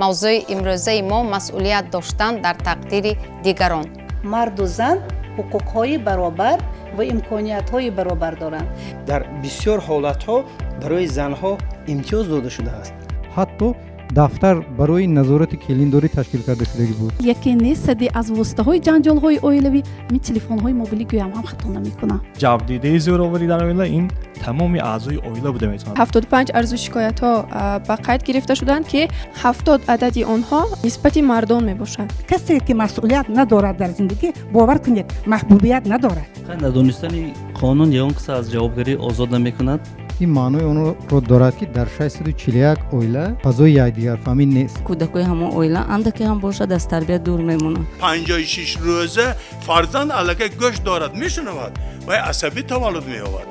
Мавзӯи имрӯзаи мо: масъулият доштан дар тақдири дигарон. Марду зан ҳуқуқҳои баробар ва имкониятҳои баробар доранд. Дар бисёр ҳолатҳо барои занҳо имтиёз дода шудааст. Ҳатто дафтар барои назорати келиндорӣ ташкил карда шудагӣ буд. Яке нест аз воситаҳои ҷанҷолҳои оилавӣ ҳамин телефонҳои мобилӣ гӯям ҳам хато намекунам. Ҷабрдидаи зӯроварӣ дар оила ин тамоми аъзои оила буда метавонад. 75 арзу шикоятҳо ба қайд гирифта шуданд, ки 70 адади онҳо нисбати мардон мебошанд. Касе ки масъулият надорад дар зиндагӣ, бовар кунед, маҳбубият надорад. Надонистани қонун ягон каса аз ҷавобгарӣ озод намекунад. Ин маънои онро дорад, ки дар 641 оила фазои якдигарфаҳмӣ нест. Кӯдакои ҳамон оила андаке ҳам бошад, аз тарбия дур мемонанд. 56 рӯза фарзанд аллакай гӯш дорад, мешунавад ва асабӣ таваллуд меёбад.